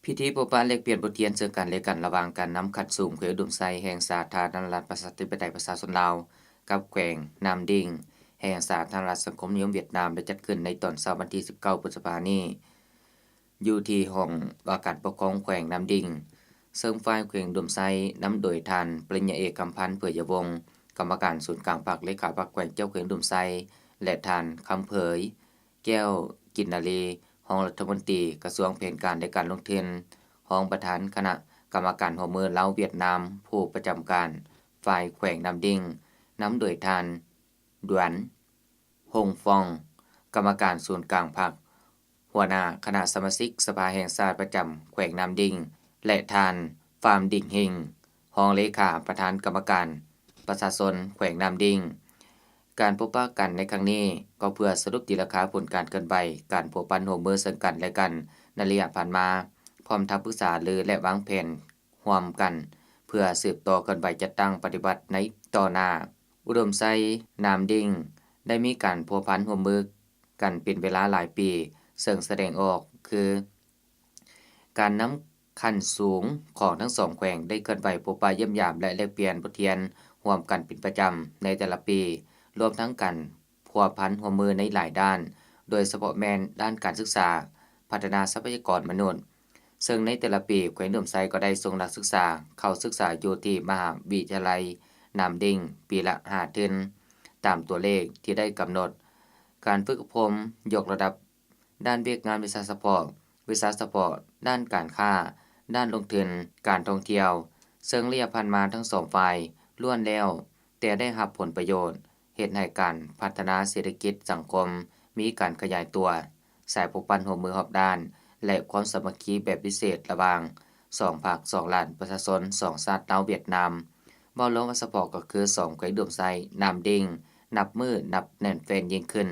ພິທີພົບປະແລກປ່ຽນບົດຮຽນເຊິ່ງກັນ ແລະ ກັນ ລະຫວ່າງການນຳຂັ້ນສູງແຂວງອຸດົມໄຊ ແຫ່ງສາທາລະນະລັດ ປະຊາທິປະໄຕປະຊາຊົນລາວ ກັບແຂວງນາມດິງ ແຫ່ງສາທາລະນະລັດສັງຄົມນິຍົມຫວຽດນາມ ໄດ້ຈັດຂຶ້ນໃນຕອນເຊົ້າວັນທີສິບເກົ້າ ພຶດສະພານີ້ ຢູ່ທີ່ຫ້ອງວ່າການປົກຄອງແຂວງນາມດິງ ເຊິ່ງຝ່າຍແຂວງອຸດົມໄຊ ນຳໂດຍທ່ານ ປະລິນຍາເອກ ຄຳພັນ ເຜີຍຍະວົງ ກຳມະການສູນກາງພັກ ເລຂາພັກແຂວງ ເຈົ້າແຂວງອຸດົມໄຊ ແລະ ທ່ານ ຄຳເຜີຍ ແກ້ວກິນນາລີ ຮອງລັດຖະມົນຕີກະຊວງແຜນການ ແລະ ການລົງທຶນ, ຮອງປະທານຄະນະກຳມະການຮ່ວມມືລາວ-ຫວຽດນາມ ຜູ້ປະຈຳການຝ່າຍແຂວງນາມດິງ, ນຳໂດຍທ່ານ ດວນ ຫົງຟອງ ກຳມະການສູນກາງພັກ, ຫົວໜ້າຄະນະສະມາຊິກສະພາແຫ່ງຊາດປະຈຳແຂວງນາມດິງ ແລະ ທ່ານ ຟາມ ດິງເຮັງ ຮອງເລຂາປະທານກຳມະການປະຊາຊົນແຂວງນາມດິງ. ການພົບປະກັນໃນຄັ້ງນີ້ ກໍເພື່ອສະຫຼຸບຕີລາຄາຜົນການເຄື່ອນໄຫວ ການພົວພັນຮ່ວມມືເຊິ່ງກັນ ແລະ ກັນໃນໄລຍະຜ່ານມາ, ພ້ອມທັງປຶກສາລື ແລະ ວາງແຜນຮ່ວມກັນ ເພື່ອສືບຕໍ່ເຄື່ອນໄຫວຈັດຕັ້ງປະຕິບັດໃນຕໍ່ໜ້າ. ອຸດົມໄຊ ນາມດິງ ໄດ້ມີການພົວພັນຮ່ວມມືກັນເປັນເວລາຫຼາຍປີ, ເຊິ່ງສະແດງອອກຄື ການນຳຂັ້ນສູງຂອງທັງສອງແຂວງໄດ້ເຄື່ອນໄຫວພົບປະຢ້ຽມຢາມ ແລະ ແລກປ່ຽນບົດຮຽນຮ່ວມກັນເປັນປະຈຳໃນແຕ່ລະປີ, ລວມທັງການພົວພັນຮ່ວມມືໃນຫຼາຍດ້ານ, ໂດຍສະເພາະແມ່ນດ້ານການສຶກສາ, ພັດທະນາຊັບພະຍາກອນມະນຸດ, ເຊິ່ງໃນແຕ່ລະປີ ແຂວງອຸດົມໄຊກໍໄດ້ສົ່ງນັກສຶກສາເຂົ້າສຶກສາຢູ່ທີ່ມະຫາວິທະຍາໄລນາມດິງປີລະຫ້າທຶນ ຕາມຕົວເລກທີ່ໄດ້ກຳນົດ. ການຝຶກອົບຮົມຍົກລະດັບ ດ້ານວຽກງານວິຊາສະເພາະ, ວິຊາສະເພາະ, ດ້ານການຄ້າ, ດ້ານລົງທຶນ, ການທ່ອງທ່ຽວ, ເຊິ່ງໄລຍະຜ່ານມາທັງສອງຝ່າຍລ້ວນແລ້ວແຕ່ໄດ້ຮັບຜົນປະໂຫຍດ, ເຮັດໃຫ້ການພັດທະນາເສດຖະກິດສັງຄົມມີການຂະຫຍາຍຕົວ, ສາຍພົວພັນຮ່ວມມືຮອບດ້ານ ແລະ ຄວາມສາມັກຄີແບບພິເສດລະຫວ່າງສອງພັກສອງລັດ ປະຊາຊົນສອງຊາດລາວ-ຫວຽດນາມ ເວົ້າລວມສະເພາະກໍຄືສອງແຂວງອຸດົມໄຊ ນາມດິງ ນັບມື້ນັບແໜ້ນແຟ້ນຍິ່ງຂຶ້ນ.